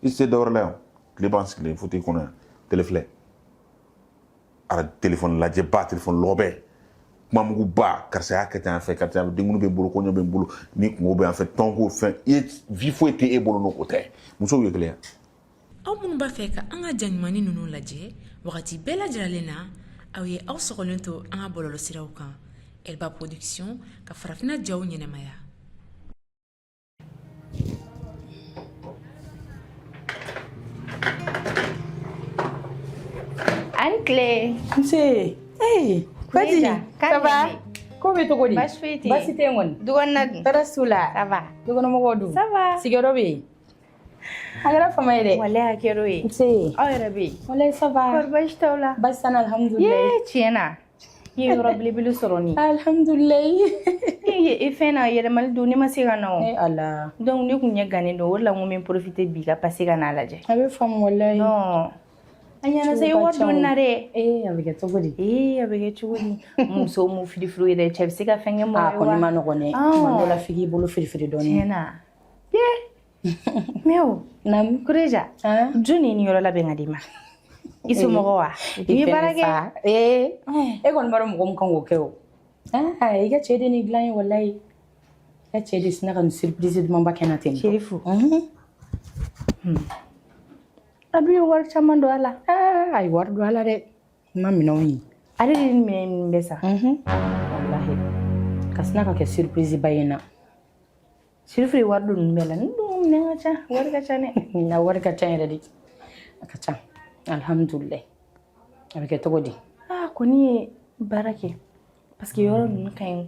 I tɛ se dɔwɛrɛ la yan. Tile b'an sigilen fauteuil kɔnɔ yan, télé filɛ, ara téléphone lajɛba, téléphone lɔbɛ, kumamuguba, karisa y'a kɛ tan fɛ, karisa denkunu bɛ n bolo, kɔɲɔ bɛ n bolo, ni kungo bɛ yan fɛ, tɔnko fɛn, i vie foyi tɛ e bolo n'o o tɛ. Musow ye kelen ye. Aw minnu b'a fɛ ka an ka ja ɲumannin ninnu lajɛ wagati bɛɛ lajɛlen na, aw ye aw sɔgɔlen to an ka bɔlɔlɔsiraw kan, Elba Production ka farafinna jaw ɲɛnamaya. A ni tile. Nse. Ee, Fati, ça va? Ko bɛ cogo di? Baasi foyi tɛ yen. Baasi tɛ yen kɔni. Du kɔnɔna dun? Tɔɔrɔ s'u la. Ça va? Dukɔnɔmɔgɔw dun? Ça va. Sigiyɔrɔ bɛ yen? A kɛra fama ye dɛ. Walayi a kɛra o ye. Nse. Aw yɛrɛ bɛ yen? Walayi ça va. Kɔri baasi t'aw la? Baasi t'an na alhamdulilayi. Ye tiɲɛ na. I ye yɔrɔ belebele sɔrɔ nin. Alhamdulilayi. E ye e fɛn na yɛlɛmali don ne ma se ka na o. Eh Ala. Donc ne kun ɲɛ gannen don o de la n ko n bɛ profiter bi ka passer ka n'a lajɛ. A bɛ faamu walayi. Non. A ɲɛna sa i ye wari don n na dɛ. Ee a bɛ kɛ cogo di? Ee a bɛ kɛ cogo di? Muso mu firifiri yɛrɛ cɛ bɛ se ka fɛn kɛ mɔgɔ ye wa? A kɔni ma nɔgɔn dɛ. Tuma dɔ la f'i k'i bolo firifiri dɔɔnin. Tiɲɛ na. Ye. Mais o. Naamu. Kureja. Jɔn de ye nin yɔrɔ labɛn ka d'i ma? I somɔgɔw wa? I ye baara kɛ? Ee e kɔni b'a dɔn mɔgɔ min kan k'o kɛ o. I ka cɛ de nin dilan ye walayi. I ka cɛ de sinna ka nin surprise dumanba kɛ n na ten. Sherifu. A dun ye wari caman don a la. A ye wari don a la dɛ. N ma minɛnw ye. Ale de ye nin minɛn ninnu bɛɛ san. Walahi. Ka sina ka kɛ surprise ba ye n na. Sherifu ye wari don ninnu bɛɛ la. Nin dun minɛn ka ca, wari ka ca dɛ. Na wari ka ca yɛrɛ de. A ka ca. Alhamdulilayi. A bɛ kɛ cogo di? Aa kɔni ye baara kɛ. Parce que yɔrɔ ninnu ka ɲi.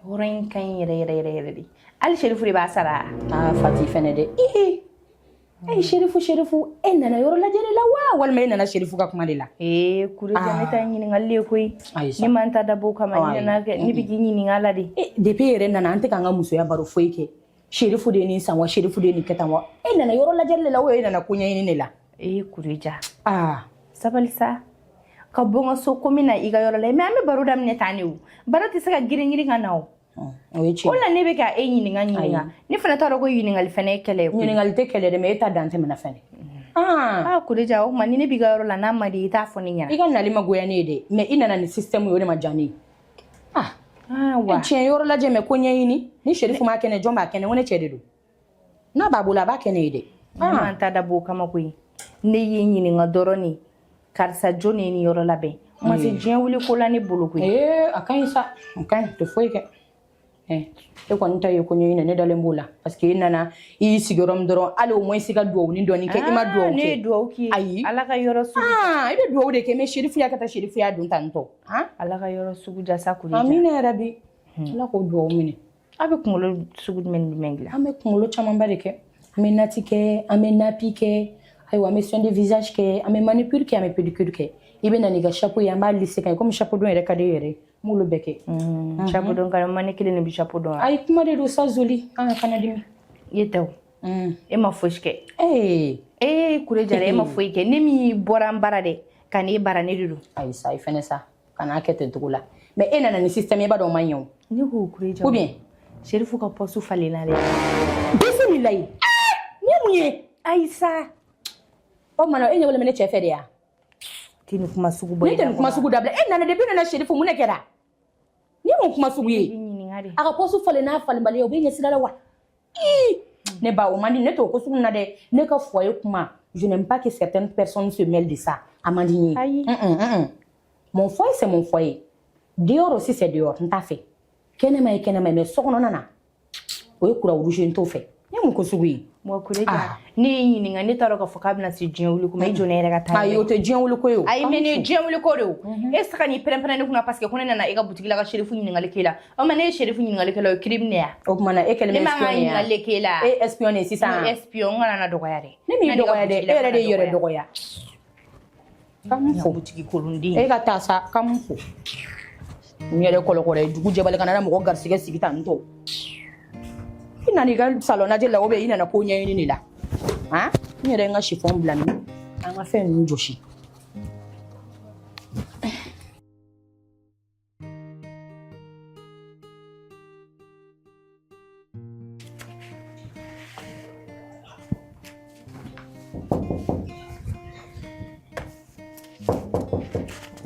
Yɔrɔ in ka ɲi yɛrɛ yɛrɛ yɛrɛ yɛrɛ de. Hali Sherifu de b'a sara. Aa Fati fɛnɛ dɛ. Ee e Sherifu Sherifu e nana yɔrɔ lajɛ de la wa walima e nana Sherifu ka kuma de la? Ee Kureja ne ta ye ɲininkali de ye koyi. Ne ma n ta dabɔ o kama ne nana kɛ ne bɛ k'i ɲininka la de. Depuis e yɛrɛ nana an tɛ k'an ka musoya baro foyi kɛ. Sherifu de ye nin san wa Sherifu de ye nin kɛ tan wa e nana yɔrɔ lajɛli de la ou e nana ko ɲɛɲini de la? Ee Kureja. Aa sabali sa. Ka bɔ n ka so ko n bɛ na i ka yɔrɔ la mais an bɛ baro daminɛ tan de o. Baro tɛ se ka girin girin ka na o. O ye tiɲɛ. O la ne bɛ ka e ɲininka ɲininka. Ne fana t'a dɔn ko ɲininkali fana ye kɛlɛ ye koyi. Ɲininkali tɛ kɛlɛ dɛ mais e ta dan tɛmɛna fɛnɛ. Aa Kureja o tuma ni ne b'i ka yɔrɔ la n'a man di i t'a fɔ ne ɲɛna. I ka nali ma goya ne ye dɛ mais i nana ni système ye o de ma diya ne ye. Ah wa. Tiɲɛ yɔrɔ lajɛ mais ko ɲɛɲini ni Sherifu m'a kɛ ne jɔn b'a kɛ ne ko ne cɛ de don. N'a b'a bolo a b'a kɛ ne ye dɛ. Ne ma n ta dabɔ o kama koyi. Ne y'i ɲininka dɔrɔn de karisa jɔn de ye nin yɔrɔ labɛn. O ma se diɲɛ wuli ko la ne bolo koyi. Ee a ka ɲi sa a ka ɲi tɛ foyi kɛ. E kɔni ta ye ko ɲɛɲini ne dalen b'o la parce que e nana i y'i sigi yɔrɔ min dɔrɔn hali au moins i ka duwawu ni dɔɔni kɛ i ma duwawu kɛ. Ne ye duwawu k'i ye. Ayi. Ala ka yɔrɔ sugu. I bɛ duwawu de kɛ mais Sherifu y'a kɛ tan Sherifu y'a don tan tɔ. Ala ka yɔrɔ sugu diya sa Kureja. Amina yarabi. Ala k'o duwawu minɛ. Aw bɛ kunkolo sugu jumɛn ni jumɛn dilan? An bɛ kunkolo camanba de kɛ. An bɛ nati kɛ, an bɛ napi kɛ, ayiwa an bɛ soin de visage kɛ, an bɛ manucure kɛ, an bɛ pédicure kɛ. I bɛ na n'i ka chapeau ye, an b'a lisse ka ɲɛ komi chapeau don yɛrɛ ka di e yɛrɛ ye. N b'olu bɛɛ kɛ. Chapeau don ka di ne kelen de bɛ chapeau dɔn wa? Ayi kuma de don sa Zoli, an kana dimi. I ye tɛ o. E ma fosi kɛ. Ee. Ee Kureja e ma foyi kɛ. Ne min bɔra n bara dɛ, ka n'e bara ne de don. Ayi sa i fɛnɛ sa. Kana kɛ ten cogo la mais e nana ni système ye i b'a dɔn o man ɲɛ o. Ne ko Kureja. Ou bien. Sherifu ka poste falenna dɛ. Bisimilayi. Nin ye mun ye? Ayi sa. O tuma na e ɲɛ bɔlen bɛ ne cɛ fɛ de ya? Tɛ nin kuma sugu bɔ Ne tɛ nin kuma sugu dabila. E nana depuis nana Sherifu mun de kɛra? Nin ye mun kuma sugu ye? A ka poste falen n'a falenbaliya o bɛ ɲɛ sira la wa? Ne ba o man di ne t'o ko sugu na dɛ. Ne ka foyer kuma je n'aime pas que certaines personnes se mêlent de ça. A man di n ye. Ayi. Mon foyer c'est mon foyer. Dehors aussi c'est dehors. N t'a fɛ. Kɛnɛma ye kɛnɛma ye mais sokɔnɔna na o ye croix rouge ye n t'o fɛ. Ne mun ko sugu ye? Wa Kureja ne y'i ɲininka ne t'a dɔn k'a fɔ k'a bɛna se diɲɛ wuli ko ma i jɔ ne yɛrɛ ka taa. Ayi o tɛ diɲɛ wuli ko ye o. Ayi mais nin ye diɲɛ wuli ko de o. E tɛ se ka n'i pɛrɛn-pɛrɛn ne kunna parce que ko ne nana e ka boutique la ka Sherifu ɲininkali k'e la. O ma ne ye Sherifu ɲininkali k'e la o ye crime de ye wa? O tuma na e kɛlen bɛ Ne man kan ka espion ye wa? ɲininkali k'e la. E espion ye sisan. Ne espion n kana na dɔgɔya dɛ. Ne m'i dɔgɔya dɛ e yɛrɛ de y'i yɛrɛ dɔgɔya. K'an fo. Butigi kolonden. E ka taa sa k'an fo. N yɛrɛ kɔlɔkɔlɔ ye dugu jɛbali kana na mɔgɔ garisigɛ sigi tan tɔ. I nana i ka salon lajɛ la ou bien i nana ko ɲɛɲini de la. Han? N yɛrɛ ye n ka chiffon bila min an ka fɛn ninnu jɔsi.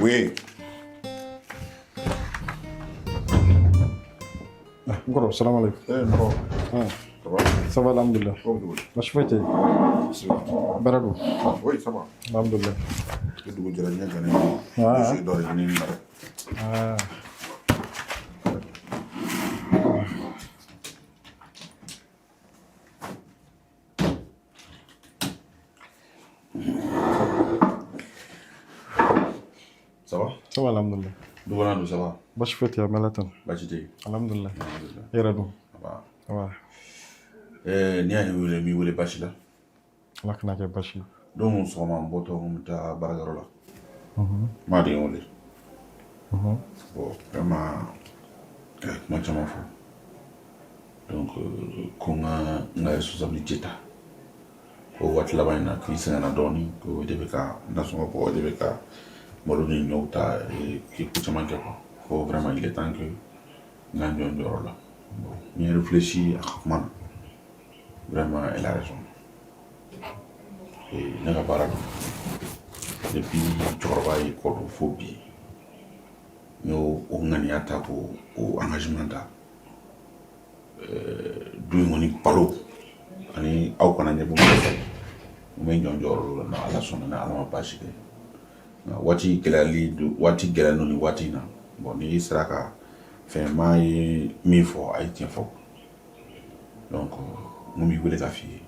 Oui. N kɔrɔ, salam alaikum. Eh, nɔgɔ. Ah, Ça va? Ça va, alhamdulillah. Ko bɛ cogo di? Baasi foyi tɛ yen. Baara don. Oui, ça va. Alhamdulillah. Ni dugu jɛra ɲɛ gannen don. Ah. Dossier dɔ de ɲini na dɛ. Ah. Ça va? Ça va, alhamdulillah. Du kɔnɔ dun, ça va? Baasi foyi tɛ yen, an bɛ Ala tanu. Baasi tɛ yen. Alhamdulillah. E yɛrɛ dun? Ça va. Ça va. Eh, n'i y'a ye wele, n b'i wele baasi la. Ala kana kɛ baasi ye. Don sɔgɔma n bɔtɔ n bɛ taa baarakɛyɔrɔ la. N b'a den wele. Bon, vraiment, a ye kuma caman fɔ. Donc, ko n ka n ka responsabilité ta. Ko waati laban in na k'i sɛgɛnna dɔɔnin, ko e de bɛ ka nasɔngɔ bɔ, e de bɛ ka malo ni ɲɔw ta, k'i ko caman kɛ quoi. Ko vraiment il est temps que n ka n jɔ n jɔyɔrɔ la. Bon, n ye réfléchi a ka kuma na. Vraiment, elle a raison. Et ne ka baara don. Depuis cɛkɔrɔba y'i kɔ don fo bi, n y'o o ŋaniya ta k'o o engagement ta. Du in kɔni balo ani aw kana ɲɛbɔ mɔgɔ fɛ. N bɛ n jɔ n jɔyɔrɔ la, n'Ala sɔnna, ni Ala ma baasi kɛ. Nka waati gɛlɛyali don, waati gɛlɛyalen don nin waati in na. Bon, n'i sera ka fɛn maa ye min fɔ, a ye tiɲɛ fɔ. Donc, n b'i wele k'a f'i ye.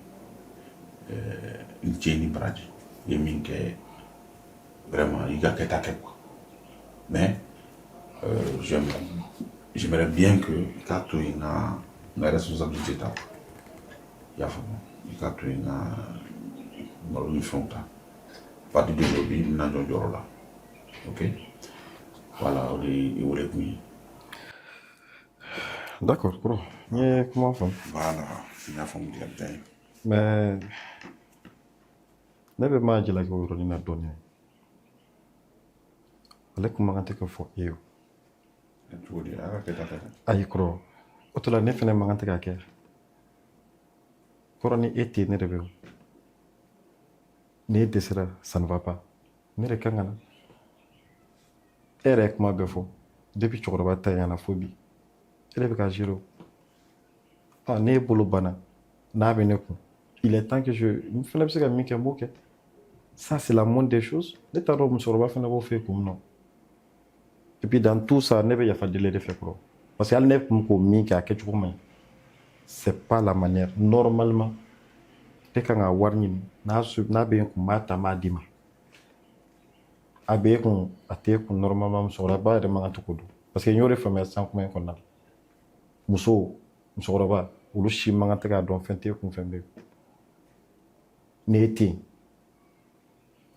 I ni ce ni baraji. I ye min kɛ, vraiment, i ka kɛta kɛ quoi. Mais j'aimerais bien que i k'a to yen n ka responsabilité ta quoi. I y'a faamu? I k'a to yen n ka malo ni fɛnw ta. À partir d'aujourd'hui, n bɛna jɔ n jɔyɔrɔ la. Ok? Voilà, o de ye i wele kun ye. D'accord, kɔrɔ. N ye kuma faamu. Voilà, n y'a faamu de, a bɛ diya n ye. Mais ne bɛ maa jalaki o yɔrɔnin na dɔɔnin. Ale kun man kan tɛ ka fɔ e ye o. Cogo di? A ka kɛta kɛ dɛ. Ayi kɔrɔ, o tɔ la ne fɛnɛ man kan tɛ k'a kɛ. Kɔrɔ, ni e tɛ yen, ne de bɛ o. Ni e dɛsɛra, ça ne va pas. Ne de kan ka na. E yɛrɛ ye kuma bɛɛ fɔ. Depuis cɛkɔrɔba ta ɲɛna fo bi. E de bɛ k'a gérer o. Ah, n'e bolo banna, n'a bɛ ne kun, il est temps que je n fɛnɛ bɛ se ka min kɛ, n b'o kɛ. Ça, c'est la moindre des choses. Ne t'a dɔn musokɔrɔba fɛnɛ b'o fɛ yen kun min na. Et puis dans tout ça, ne bɛ yafa deli de fɛ kɔrɔ. Parce que hali ne kun k'o min kɛ, a kɛcogo man ɲi. C'est pas la manière. Normalement, ne kan ka wari ɲini. N'a bɛ n kun, n b'a ta, n b'a d'i ma. A bɛ e kun, a t'e kun, normalement musokɔrɔba yɛrɛ man kan tɛ k'o dɔn. Parce que n y'o de faamuya sisan kuma in kɔnɔna la. Muso, musokɔrɔba, olu si man kan tɛ k'a dɔn fɛn t'e kun, fɛn b'e kun. N'e tɛ yen,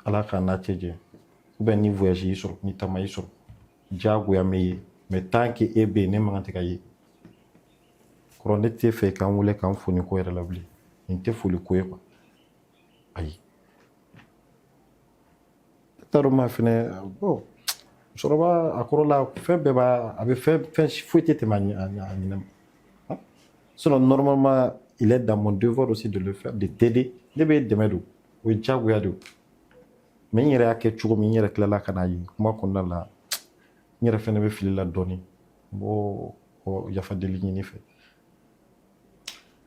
Ala k'an n'a cɛ janya. Ou bien ni voyage y'i sɔrɔ, ni taama y'i sɔrɔ, diyagoya m'e ye. Mais tant que e bɛ yen, ne man kan tɛ ka ye. Kɔrɔ, ne tɛ fɛ k'an wele k'an fo nin ko yɛrɛ la bilen. Nin tɛ foli ko ye quoi. Ayi. Ne t'a dɔn maa fɛnɛ, bon, musokɔrɔba a kɔrɔ la, fɛn bɛɛ b'a a bɛ fɛn fɛn foyi tɛ tɛmɛ a ɲinɛ ma. Sinon, normalement, il est dans mon devoir aussi de le faire, de t'aider. Ne bɛ dɛmɛ don, o ye diyagoya de ye. Mais n yɛrɛ y'a kɛ cogo min, n yɛrɛ tilala ka n'a ye kuma kɔnɔna la, n yɛrɛ fɛnɛ bɛ fili la dɔɔnin. N b'o o yafa deli ɲini fɛ.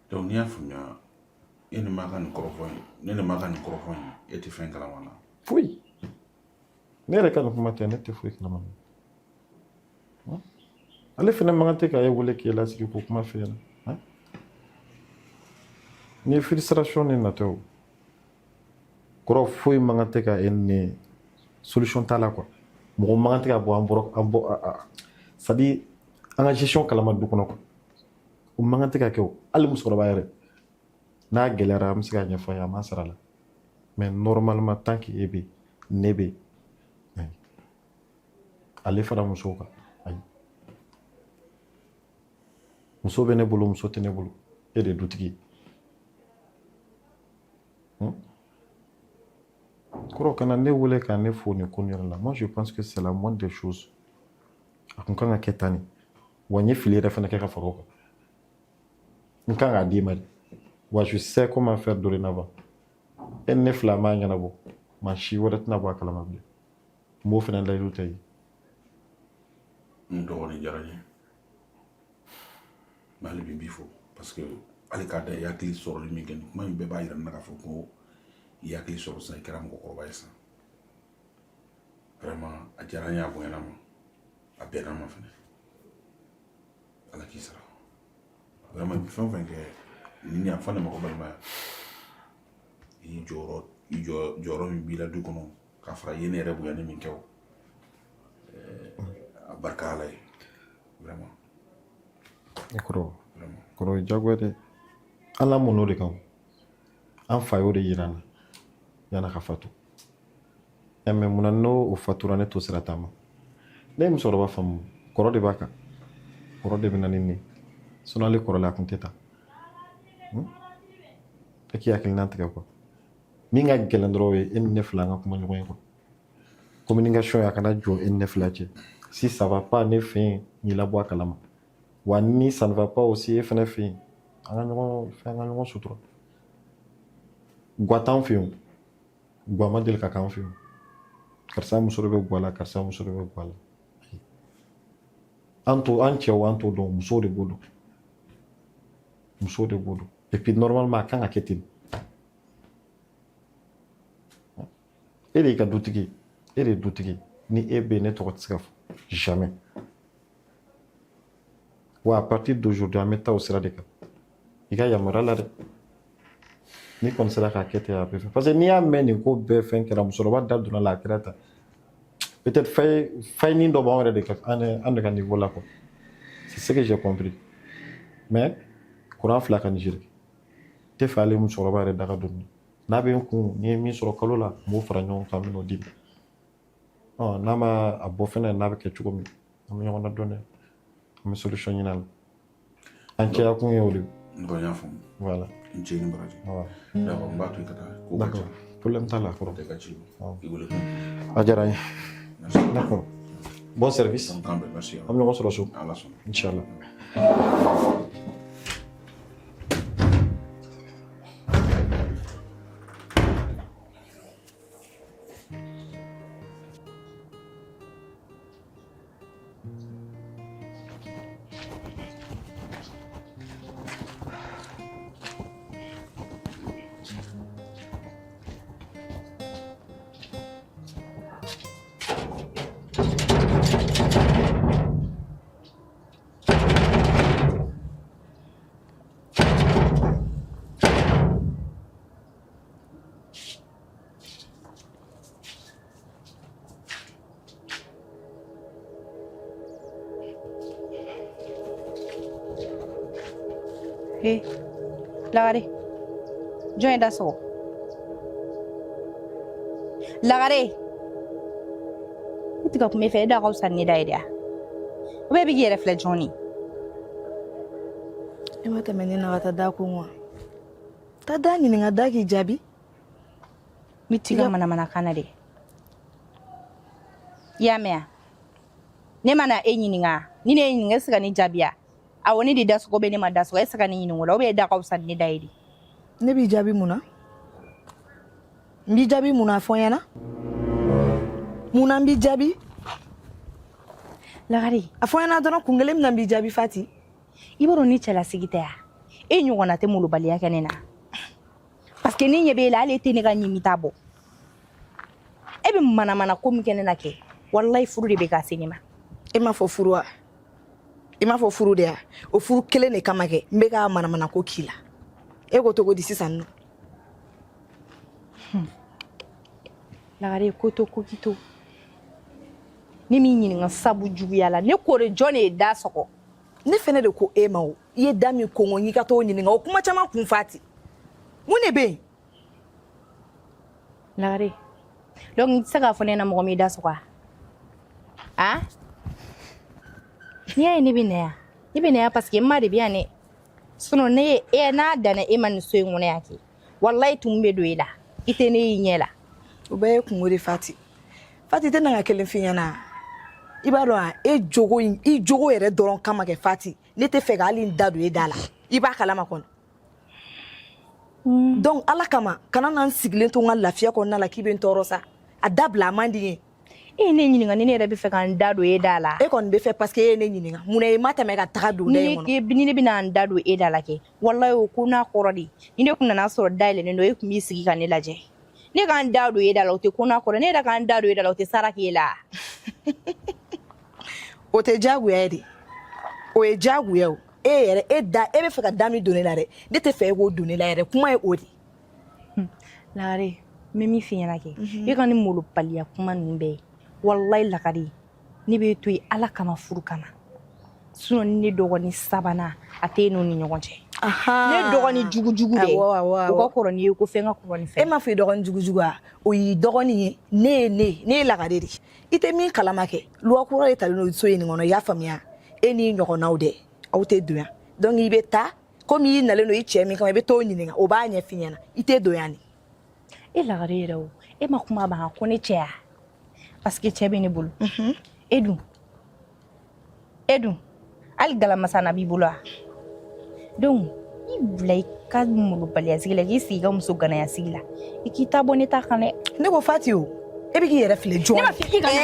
Donc n'i y'a faamuya, e ni ma ka nin kɔrɔfɔ in, ne ni ma ka nin kɔrɔfɔ in, e tɛ fɛn kalama la. Foyi. Ne yɛrɛ ka nin kuma tɛ, ne tɛ foyi kalama. Ale fɛnɛ man kan tɛ k'a ye wele k'e lasigi k'o kuma f'e ɲɛna. Ni ye frustration de natɔ o. Kɔrɔ, foyi man kan tɛ ka e ni solution t'a la quoi. Mɔgɔ man kan tɛ ka bɔ an bɔrɔ an bɔ, c'est à dire an ka gestion kalama du kɔnɔ quoi. O man kan tɛ ka kɛ o. Hali musokɔrɔba yɛrɛ, n'a gɛlɛyara, an bɛ se k'a ɲɛfɔ a ye, a ma sara la. Mais normalement, tant que e bɛ yen, ne bɛ yen, ale fara musow kan, ayi. Muso bɛ ne bolo, muso tɛ ne bolo, e de ye dutigi ye. Kɔrɔ, kana ne wele ka ne fo nin ko nin yɛrɛ la. Moi, je pense que c'est la moindre des choses. A kun kan ka kɛ tan de. Wa n ye fili yɛrɛ fana kɛ ka fara o kan. N kan k'a d'i ma de. Wa je sais comment faire dorénavant. E ni ne fila m'a ɲɛnabɔ. Maa si wɛrɛ tɛna bɔ a kalama bilen. N b'o fana layidu ta i ye. N dɔgɔnin diyara n ye, mais hali bi n b'i fo, parce que hali k'a da i hakili sɔrɔli min kɛ, nin kuma in bɛɛ b'a yira n na k'a fɔ ko i hakili sɔrɔ sisan, i kɛra mɔgɔkɔrɔba ye sisan. Vraiment, a diyara n ye, a bonyana n ma, a bɛnna n ma fɛnɛ. Ala k'i sara. Vraiment, i bɛ fɛn o fɛn kɛ nin yan fa, ne mako balimaya, i jɔyɔrɔ, i jɔyɔrɔ min b'i la du kɔnɔ, k'a fara i ye ne yɛrɛ bonya ni min kɛ, o a barika Ala ye vraiment. Ne kɔrɔ, kɔrɔ, o ye diyagoya dɛ. An lamɔn'o de kan. An fa y'o de yira an na yan'a ka fatu. Ɛ, mais munna n'o o fatura, ne t'o sira taama? Ne ye musokɔrɔba faamu, kɔrɔ de b'a kan, kɔrɔ de bɛ na ni nin ye. Sinon ale kɔrɔla, a kun tɛ taa. E k'i hakilina tigɛ quoi. Min ka gɛlɛn dɔrɔn, o ye e ni ne fila an ka kuma ɲɔgɔn ye quoi. Communication, a kana jɔ e ni ne fila cɛ. Si ça va pas ne fɛ yen, n y'i labɔ a kalama. Wa ni ça ne va pas aussi e fɛnɛ fɛ yen, an ka ɲɔgɔn fɛn, an ka ɲɔgɔn sutura. Gwa t'an fɛ yen, gwa ma deli ka k'an fɛ yen. Karisa muso de bɛ gwa la, karisa muso de bɛ gwa la. An t'o, an cɛw, an t'o dɔn, musow de b'o dɔn, musow de b'o dɔn. Et puis normalement, a kan ka kɛ ten. E de y'i ka dutigi ye, e de ye dutigi. Ni e bɛ yen, ne tɔgɔ tɛ se ka fɔ jamais. Wa à partir d'aujourd'hui, an bɛ taa o sira de kan. I ka yamaruya la dɛ, n'i kɔni sera k'a kɛ ten, a bɛ fɛ, parce que n'i y'a mɛn nin ko bɛɛ fɛn kɛra, musokɔrɔba da donna la, a kɛra tan. Peut-être fayinin dɔ b'anw yɛrɛ de ka, an de ka niveau la quoi. C'est ce que j'ai compris. Mais kuran fila ka nin tɛ fɛ ale musokɔrɔba yɛrɛ da ka don. N'a bɛ n kun, n'i ye min sɔrɔ kalo la, n b'o fara ɲɔgɔn kan, n bɛ n'o d'i ma. N'a ma a bɔ fɛnɛ, n'a bɛ kɛ cogo min, an bɛ ɲɔgɔn ladɔn dɛ, an bɛ solution ɲini a la. An cɛya kun ye o de ye. N kɔni y'a faamu. Voilà. N cɛ ni baraji. Voilà. D'accord, n b'a to i ka taa ko ka ca. D'accord, problème t'a la kɔrɔ. Tɛ ka ci i wele kun. A diyara n ye. Merci. D'accord, bon service. Donc k'an bɛn, merci. An bɛ ɲɔgɔn sɔrɔ so. Ala sɔnna. Inchallah. He, Lagare, jɔn ye da sɔgɔ? Lagare, ne tɛ ka kuma e fɛ, e da ka fisa ni ne da ye de wa? Ou bien e bɛ k'i yɛrɛ filɛ jɔn ye? E ma tɛmɛ ne na ka taa da kun wa? Taa da ɲininka, da k'i jaabi. N bɛ t'i ka manamanakan na dɛ. I y'a mɛn wa? Ne ma na e ɲininka. Ni ne ye ɲininka, e tɛ se ka ne jaabi wa? Awɔ, ne de da sɔgɔ bɛ ne ma da sɔgɔ, e tɛ se ka ne ɲininka o la, ou bien e da ka fisa ni ne da ye de? Ne b'i jaabi mun na? N b'i jaabi mun na? A fɔ n ɲɛna. Mun na n b'i jaabi? Lagare. A fɔ n ɲɛna dɔrɔn, kun kelen min na n b'i jaabi, Fati. I b'a dɔn ni cɛlasigi tɛ wa? E ɲɔgɔnna tɛ molobaliya kɛ ne na. Parce que ne ɲɛ b'e la, hali e tɛ ne ka ɲimita bɔ. E bɛ manamana ko min kɛ ne na kɛ, walayi furu de bɛ ka se ne ma. E m'a fɔ furu wa? I m'a fɔ furu de ya? O furu kelen de kama kɛ n bɛ ka manamana ko k'i la. E ko cogo di sisan nɔ? Lagare, ko to ko k'i to. Ne m'i ɲininka sabu juguya la, ne ko de jɔn de ye da sɔgɔ? Ne fɛnɛ de ko e ma o, i ye da min kɔnkɔn, i ka t'o ɲininka. O kuma caman kun, Fati, mun de bɛ yen? Lagare, donc i tɛ se k'a fɔ ne ɲɛna mɔgɔ min da sɔgɔ wa? A n'i y'a ye ne bɛ na yan, ne bɛ na yan parce que n ma de bɛ yan dɛ. Sinon ne ye e n'a danna e ma nin so in kɔnɔ yan kɛ, walayi tumu bɛ don e la, i tɛ ne y'i ɲɛ la. O bɛɛ ye kungo de, Fati. Fati, tɛ na ka kelen f'i ɲɛna. I b'a dɔn wa, e jogo in, i jogo yɛrɛ dɔrɔn kama kɛ, Fati, ne tɛ fɛ ka hali n da don e da la. I b'a kalama kɔni. Donc ala kama, kana na n sigilen to n ka lafiya kɔnɔna la k'i bɛ n tɔɔrɔ sa. A dabila, a man di n ye. E ye ne ɲininka ni ne yɛrɛ bɛ fɛ ka n da don e da la. E kɔni bɛ fɛ parce que e ye ne ɲininka. Mun na i ma tɛmɛ ka taga don da in kɔnɔ? Ni ne bɛna n da don e da la kɛ, walayi o ko n'a kɔrɔ de. Ni ne kun nana sɔrɔ da yɛlɛlen don, e kun b'i sigi ka ne lajɛ. Ne ka n da don e da la, o tɛ ko n'a kɔrɔ. Ne yɛrɛ ka n da don e da la, o tɛ sara k'e la. O tɛ diyagoya ye de. O ye diyagoya o. E yɛrɛ e da e bɛ fɛ ka da min don ne la dɛ, ne tɛ fɛ e k'o don ne la yɛrɛ, kuma ye o de. Lagare, n bɛ min f'i ɲɛna kɛ, e ka nin molobaliya kuma ninnu bɛɛ ye, walayi Lagare, ne b'e to yen Ala kama, furu kama. Sinon ni ne dɔgɔnin sabanan a tɛ e n'o ni ɲɔgɔn cɛ. Ne dɔgɔnin jugujugu dɛ, o ka kɔrɔ n'i ye ko fɛn ka kɔrɔ ni fɛn. E m'a fɔ i dɔgɔnin jugujugu wa? O y'i dɔgɔnin ye, ne ye ne ye, ne ye Lagare de ye. I tɛ min kalama kɛ, loi kura de talen don so in kɔnɔ, i y'a faamuya? E n'i ɲɔgɔnnaw dɛ, aw tɛ don yan. Donc i bɛ taa, komi i nalen don i cɛ min kama, i bɛ t'o ɲininka, o b'a ɲɛf'i ɲɛna, i tɛ don yan de. E Lagare yɛrɛ o, e ma kuma ban ko ne cɛ ya? Parce que cɛ bɛ ne bolo. E dun? E dun? Hali galamasana b'i bolo wa? Donc i bila i ka molobaliya sigi la, k'i sigi i ka muso ganaya sigi la, i k'i ta bɔ ne ta kan dɛ. Ne ko Fati o, e bɛ k'i yɛrɛ filɛ jɔn? Ne ma f'i k'i ka na.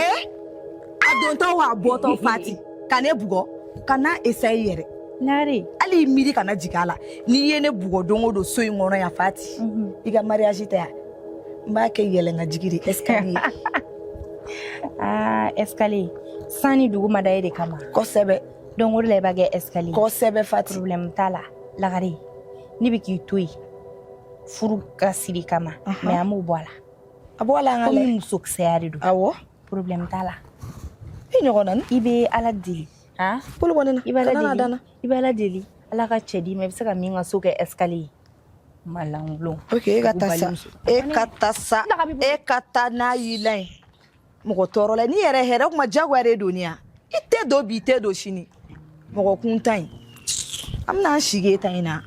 A dontɔ wa a bɔtɔ Fati, ka ne bugɔ, ka na essayer yɛrɛ. Lagare. Hali i miiri kana jigin a la. N'i ye ne bugɔ don o don so in kɔnɔ yan Fati, i ka mariage tɛ yan. N b'a kɛ yɛlɛn ka jigin de, escalier. Aa, escalier. San ni dugu ma da e de kama. Kosɛbɛ. Donc o de la i b'a kɛ escalier. Kosɛbɛ Fati. Problème t'a la. Lagare, ne bɛ k'i to yen furu ka siri kama, mais an b'o bɔ a la. A bɔ a la an ka lajɛ. Komi musokisɛya de don. Awɔ. Problème t'a la. I ɲɔgɔn na. I bɛ Ala deli. Han? Bolo bɔ ne na. I bɛ Ala Kana n'a deli. da n na. I bɛ Ala deli. Ala ka cɛ d'i ma, i bɛ se ka min ka so kɛ escalier ye. Malangulon. Ok, e ka taa sa. E ka taa sa. E ka taa n'a y'i la yen. Mɔgɔ tɔɔrɔ la. N'i yɛrɛ hɛrɛ, o kuma diyagoya de don yan. I tɛ don bi, i tɛ don sini. Mɔgɔ kuntan in. An bɛna an sigi e ta in na.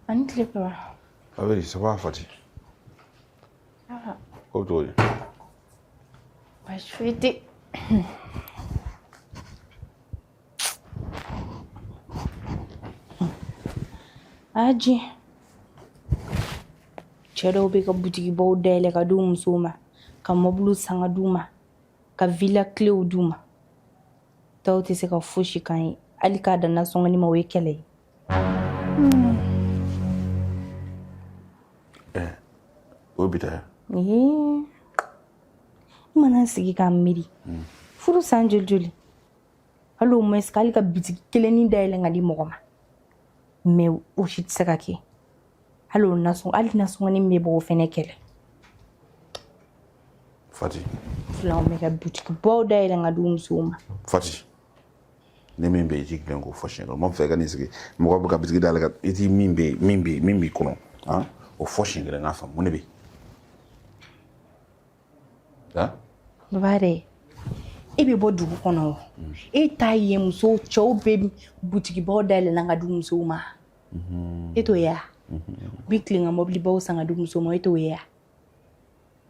Ani tile papa. Ah oui, ça va Fati. Ah. Ko bɛ cogo di? Baasi foyi tɛ. Aji. Cɛ dɔw bɛ ka butigibaw dayɛlɛ ka di u musow ma, ka mɔbiliw san ka d'u ma, ka villa kilew d'u ma. Tɔw tɛ se ka fosi k'an ye, hali k'a dan nasɔngɔni ma, o ye kɛlɛ ye. O ye bi ta ye. Ee, n mana n sigi k'a miiri, furu san joli joli, hali au moins hali ka bitigi kelennin dayɛlɛ ka di mɔgɔ ma, mais o si tɛ se ka kɛ. Hali o nasɔngɔ, hali nasɔngɔni min bɛ bɔ, o fɛnɛ kɛlɛ. Fati. Filanw bɛ ka butigibaw dayɛlɛ ka di u musow ma. Fati, ni min bɛ yen, i t'i tilen k'o fɔ siɲɛ kelen. N b'a fɛ i ka n'i sigi, mɔgɔ bɛ ka bitigi dayɛlɛ ka i t'i min bɛ yen, min bɛ yen, min b'i kɔnɔ, han, o fɔ siɲɛ kelen n k'a faamu. Mun de bɛ yen? Han? Baba yɛrɛ, e bɛ bɔ dugu kɔnɔ o, e t'a ye musow, cɛw bɛ butigibaw dayɛlɛ ka di musow ma, e t'o ye wa? U bɛ tilen ka mɔbilibaw san ka di musow ma, e t'o ye wa?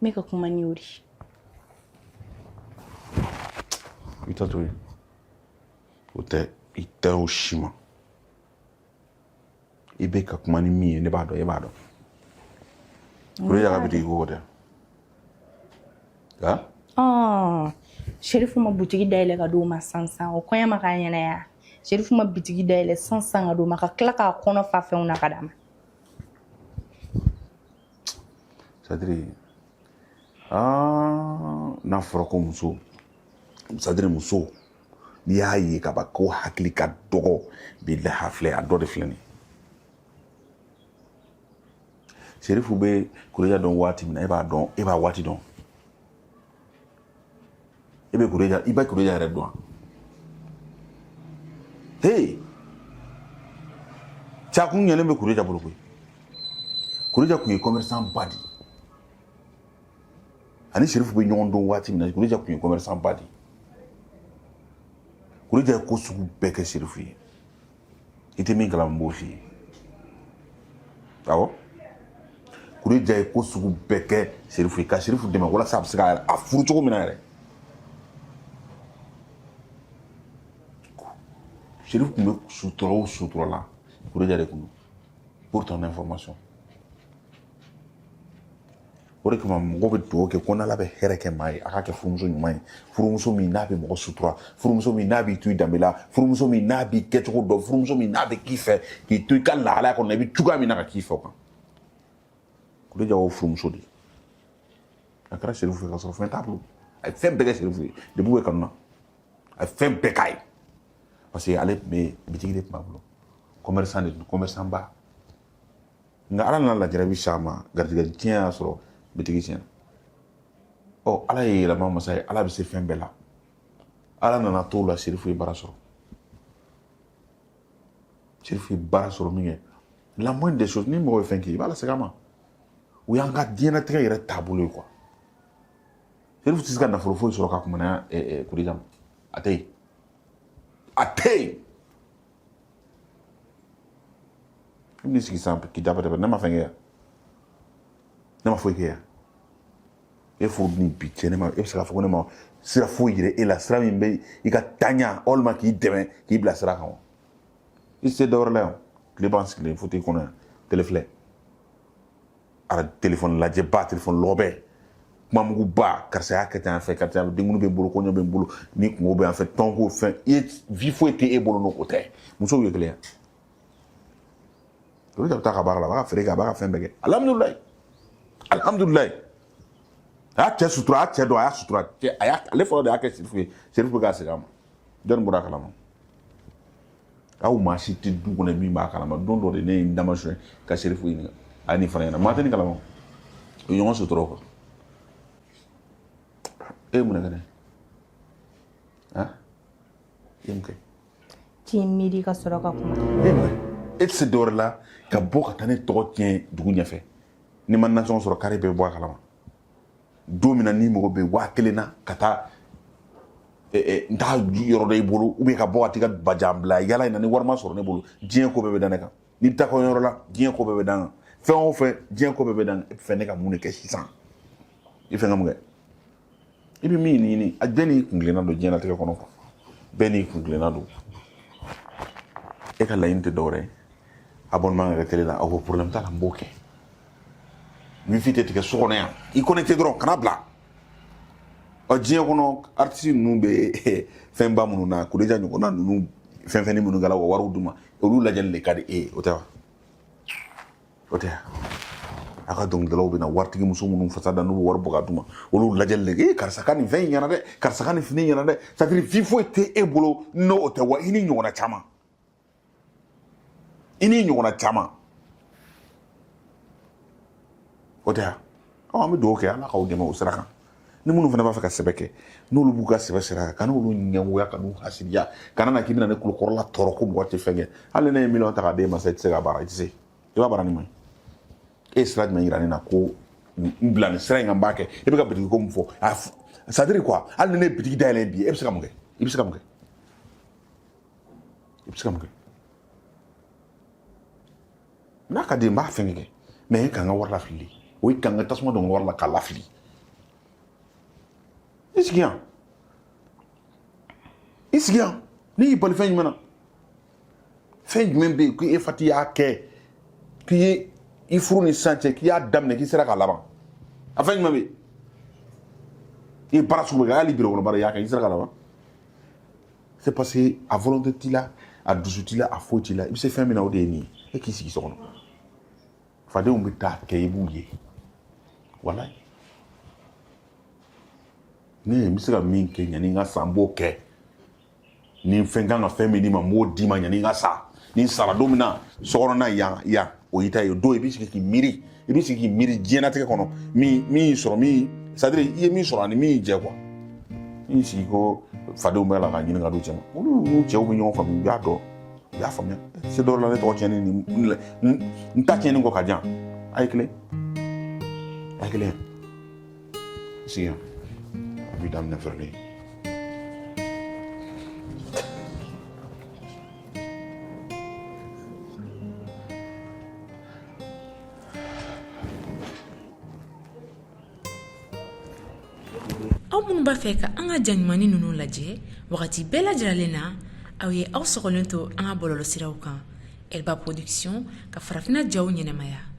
N bɛ ka kuma ni o de ye. I ta to yen. O tɛ, i tɛ o si ma. I bɛ ka kuma ni min ye, ne b'a dɔn, e b'a dɔn. O de y'a ka bitigi ko tɛ. Han? Sherifu ma butigi dayɛlɛ ka d'o ma san san, o kɔɲɔ ma k'a ɲɛna ya. Sherifu ma bitigi dayɛlɛ san san ka d'o ma, ka tila k'a kɔnɔ fa fɛnw na ka d'a ma. C'est-à-dire, n'a fɔra ko muso, c'est-à-dire muso, N'i y'a ye ka ban ko hakili ka dɔgɔ, bilahi a filɛ, a dɔ de filɛ nin ye. Serifu bɛ Kureja dɔn waati min na, e b'a dɔn, e b'a waati dɔn. E bɛ Kureja, i bɛ Kureja yɛrɛ dɔn wa? Hey! Cakun ɲɛlen bɛ Kureja bolo koyi. Kureja tun ye commerçant ba de ye. Ani Serifu bɛ ɲɔgɔn dɔn waati min na, Kureja tun ye commerçant ba de ye. Kureja ye ko sugu bɛɛ kɛ Serifu ye. I tɛ min kalama, n b'o f'i ye. Awɔ, Kureja ye ko sugu bɛɛ kɛ Serifu ye ka Serifu dɛmɛ walasa a bɛ se ka a furu cogo min na yɛrɛ. Serifu tun bɛ sutura o sutura la, Kureja de tun don. Pour ton information, o de kama mɔgɔ bɛ dugawu kɛ ko n'Ala bɛ hɛrɛ kɛ maa ye, a k'a kɛ furumuso ɲuman ye, furumuso min n'a bɛ mɔgɔ sutura, furumuso min n'a b'i to i danbe la, furumuso min n'a b'i kɛcogo dɔn, furumuso min n'a bɛ k'i fɛ k'i to i ka lahalaya kɔnɔ, i bɛ cogoya min na ka k'i fɛ o kan. Kureja y'o furumuso de ye. A kɛra Serifu fɛ ka sɔrɔ fɛn t'a bolo. A ye fɛn bɛɛ kɛ Serifu ye depuis u bɛ kanu na, a ye fɛn bɛɛ k'a ye parce que ale tun bɛ bitigi de tun b'a bolo, commerçant de tun, commerçant ba. Nka Ala nana lajarabi s'a ma, garijɛgɛ tiɲɛ y'a sɔrɔ, bitigi tiɲɛna. Ɔ, Ala ye yɛlɛma masa ye, Ala bɛ se fɛn bɛɛ la. Ala nana t'o la, Serifu ye baara sɔrɔ. Serifu ye baara sɔrɔ min kɛ, la moindre des choses, ni mɔgɔ ye fɛn kɛ, i b'a lasegin a ma. O y'an ka diɲɛlatigɛ yɛrɛ taabolo ye quoi. Serifu tɛ se ka nafolo foyi sɔrɔ ka kumana Kureja ma, a tɛ yen, a tɛ yen. I bɛn'i sigi sisan k'i dabɛrɛ, ne ma fɛn kɛ yan, ne ma foyi kɛ yan. E furu ni bi cɛ, ne ma, e bɛ se k'a fɔ ko ne ma sira foyi yira e la, sira min bɛ i ka taaɲa walima k'i dɛmɛ k'i bila sira kan wa? I se dɔwɛrɛ la yan, tile b'an sigilen fauteuil kɔnɔ yan, télé filɛ, ara téléphone lajɛba, téléphone lɔbɛ, kumamuguba, karisa y'a kɛ tan yan fɛ, karisa denkunu bɛ n bolo, kɔɲɔ bɛ n bolo, ni kungo bɛ yan fɛ, tɔnko fɛn, i ye vie foyi tɛ e bolo n'o tɛ. Musow ye kelen ye, olu bɛ taa ka baara la, a b'a ka feere kɛ, a b'a ka fɛn bɛɛ kɛ. Alhamdulilayi, alhamdulilayi, a y'a cɛ sutura, a y'a cɛ dɔn, a y'a sutura cɛ, a y'a ale fɔlɔ de y'a kɛ Serifu ye. Serifu bɛ k'a segin a ma, jɔnni bɔra a kalama? Aw maa si tɛ du kɔnɔ min b'a kalama. Don dɔ de ne ye n dama suɲɛ ka Serifu ɲininka, a ye nin fana ɲɛna, maa tɛ nin kalama. O ye ɲɔgɔn sutura o kan. E ye mun de kɛ ne ye? Han, i ye mun kɛ? K'i miiri ka sɔrɔ ka kuma. E mun kɛ? E tɛ se dɔwɛrɛ la ka bɔ ka taa ne tɔgɔ tiɲɛ dugu ɲɛfɛ. N'i ma nasɔngɔ sɔrɔ, kari bɛɛ bɔ a kalama. Don min na n'i mago bɛ 1000 na, ka taa n t'a yɔrɔ dɔ i bolo, ou bien ka bɔ ka t'i ka bajan bila yala in na, ni wari ma sɔrɔ ne bolo, diɲɛ ko bɛɛ bɛ da ne kan. N'i bɛ taa kɔɲɔyɔrɔ la, diɲɛ ko bɛɛ bɛ da n kan. Fɛn o fɛn, diɲɛ ko bɛɛ bɛ da n kan. E bɛ fɛ ne ka mun de kɛ sisan? I fɛ ka mun kɛ? I bɛ min ɲini, a bɛɛ n'i kuntilenna don diɲɛlatigɛ kɔnɔ quoi, bɛɛ n'i kuntilenna don. E ka laɲini tɛ dɔwɛrɛ ye, abonnement ka kɛ télé la, aw ko problème t'a la, n b'o kɛ. Wifi tɛ tigɛ so kɔnɔ yan, i connecté dɔrɔn, kana bila. Ɔ, diɲɛ kɔnɔ artiste ninnu bɛ fɛnba minnu na, Kureja ɲɔgɔnna ninnu, fɛn fɛnnin minnu kɛla ka wariw d'u ma, olu lajɛli de ka di e ye, o tɛ wa? O tɛ a ka dɔnkilidalaw bɛ na waritigi muso minnu fasa da, n'u bɛ wari bɔ ka d'u ma, olu lajɛli de, ee karisa ka nin fɛn in ɲɛna dɛ, karisa ka nin fini ɲɛna dɛ. C'est à dire vie foyi tɛ e bolo n'o o tɛ wa? I ni ɲɔgɔnna caman, i ni ɲɔgɔnna caman, o tɛ wa? An bɛ dugawu kɛ, Ala k'aw dɛmɛ o sira kan. Ni minnu fana b'a fɛ ka sɛbɛ kɛ, n'olu b'u ka sɛbɛ sira kan, ka n'olu ɲɛngoya, ka n'u hasidiya, kana na k'i bɛna ne tulokɔrɔla tɔɔrɔ ko mɔgɔ tɛ fɛn kɛ. Hali ne ye miliyɔn ta k'a d'e ma sa, i tɛ se k'a baara, i tɛ se. I b'a baara ni mun ye? E ye sira jumɛn yira ne na ko n bila nin sira in kan, n b'a kɛ? E bɛ ka bitigi ko min fɔ, c'est à dire quoi? Hali ni ne ye bitigi dayɛlɛ bi, e bɛ se ka mun kɛ? I bɛ se ka mun kɛ? I bɛ se ka mun kɛ? N'a ka di n b'a fɛn kɛ, mais e k'an ka wari lafili, o ye k'an ka tasuma don n ka wari la k'a lafili. I sigi yan, i sigi yan. Ne y'i bali fɛn jumɛn na? Fɛn jumɛn bɛ yen k'e Fati y'a kɛ, k'i ye i furu ni sisan cɛ, k'i y'a daminɛ, k'i sera k'a laban? A fɛn jumɛn bɛ yen? I ye baara sugu bɛɛ kɛ, hali biro kɔnɔ baara i y'a kɛ, i sera k'a laban? C'est parce que a volonté t'i la, a dusu t'i la, a foyi t'i la. I bɛ se fɛn min na, o de ye nin ye. E k'i sigi so kɔnɔ, fadenw bɛ taa kɛ, i b'u ye. Walayi, ne n bɛ se ka min kɛ yanni n ka sa, n b'o kɛ. Ni fɛn kan ka fɛn min d'i ma, n b'o d'i ma yanni n ka sa. Ni n sara don min na, sokɔnɔna yan yan, o y'i ta ye. O don i b'i sigi k'i miiri, i b'i sigi k'i miiri diɲɛlatigɛ kɔnɔ, min min y'i sɔrɔ, min c'est à dire i ye min sɔrɔ ani min y'i jɛ quoi. I y'i sigi ko fadenw bɛ la ka ɲini ka d'u cɛ ma, olu n'u cɛw bɛ ɲɔgɔn faamu, u b'a dɔn, u y'a faamuya. Se dɔw la ne tɔgɔ tiɲɛni ni n ta tiɲɛni kɔ ka jan. A ye kelen, a ye kelen sigi yan, a b'i daminɛ fɛrɛlen. Aw minnu b'a fɛ ka an ka ja ɲumannin ninnu lajɛ wagati bɛɛ lajɛlen na, aw ye aw sɔgɔlen to an ka bɔlɔlɔsiraw kan, Elba Production ka farafinna jaw ɲɛnamaya.